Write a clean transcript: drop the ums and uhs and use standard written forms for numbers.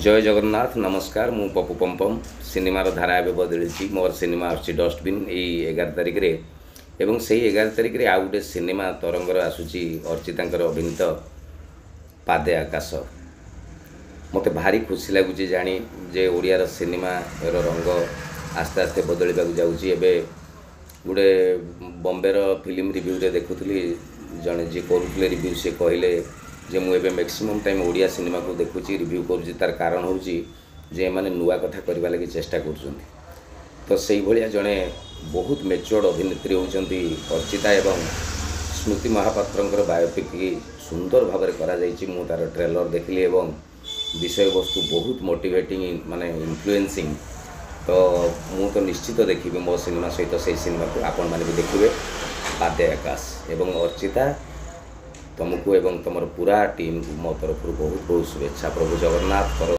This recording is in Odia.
ଜୟ ଜଗନ୍ନାଥ, ନମସ୍କାର। ମୁଁ ପପୁ ପମ୍ପମ୍। ସିନେମାର ଧାରା ଏବେ ବଦଳିଛି। ମୋର ସିନେମା ଆସୁଛି ଡଷ୍ଟବିନ୍ ଏଇ 11 ତାରିଖରେ ଏବଂ ସେଇ 11 ତାରିଖରେ ଆଉ ଗୋଟେ ସିନେମା ତରଙ୍ଗର ଆସୁଛି, ଅର୍ଚ୍ଚିତାଙ୍କର ଅଭିନୀତ ପାଦେ ଆକାଶ। ମୋତେ ଭାରି ଖୁସି ଲାଗୁଛି ଜାଣି ଯେ ଓଡ଼ିଆର ସିନେମାର ରଙ୍ଗ ଆସ୍ତେ ଆସ୍ତେ ବଦଳିବାକୁ ଯାଉଛି। ଏବେ ଗୋଟେ ବମ୍ବେର ଫିଲ୍ମ ରିଭ୍ୟୁରେ ଦେଖୁଥିଲି, ଜଣେ ଯିଏ କରୁଥିଲେ ରିଭ୍ୟୁ, ସେ କହିଲେ ଯେ ମୁଁ ଏବେ ମ୍ୟାକ୍ସିମମ୍ ଟାଇମ୍ ଓଡ଼ିଆ ସିନେମାକୁ ଦେଖୁଛି, ରିଭ୍ୟୁ କରୁଛି, ତାର କାରଣ ହେଉଛି ଯେ ଏମାନେ ନୂଆ କଥା କରିବା ଲାଗି ଚେଷ୍ଟା କରୁଛନ୍ତି। ତ ସେଇଭଳିଆ ଜଣେ ବହୁତ ମେଚୁଅର୍ଡ଼ ଅଭିନେତ୍ରୀ ହେଉଛନ୍ତି ଅର୍ଚ୍ଚିତା ଏବଂ ସ୍ମୃତି ମହାପାତ୍ରଙ୍କର ବାୟୋପିକ୍ ସୁନ୍ଦର ଭାବରେ କରାଯାଇଛି। ମୁଁ ତା'ର ଟ୍ରେଲର୍ ଦେଖିଲି ଏବଂ ବିଷୟବସ୍ତୁ ବହୁତ ମୋଟିଭେଟିଂ, ମାନେ ଇନଫ୍ଲୁଏନ୍ସିଂ। ତ ମୁଁ ତ ନିଶ୍ଚିତ ଦେଖିବି ମୋ ସିନେମା ସହିତ ସେଇ ସିନେମାକୁ ଆପଣମାନେ ବି ଦେଖିବେ, ପାଦେ ଆକାଶ। ଏବଂ ଅର୍ଚ୍ଚିତା, ତୁମକୁ ଏବଂ ତୁମର ପୁରା ଟିମ୍କୁ ମୋ ତରଫରୁ ବହୁତ ବହୁତ ଶୁଭେଚ୍ଛା। ପ୍ରଭୁ ଜଗନ୍ନାଥ କର।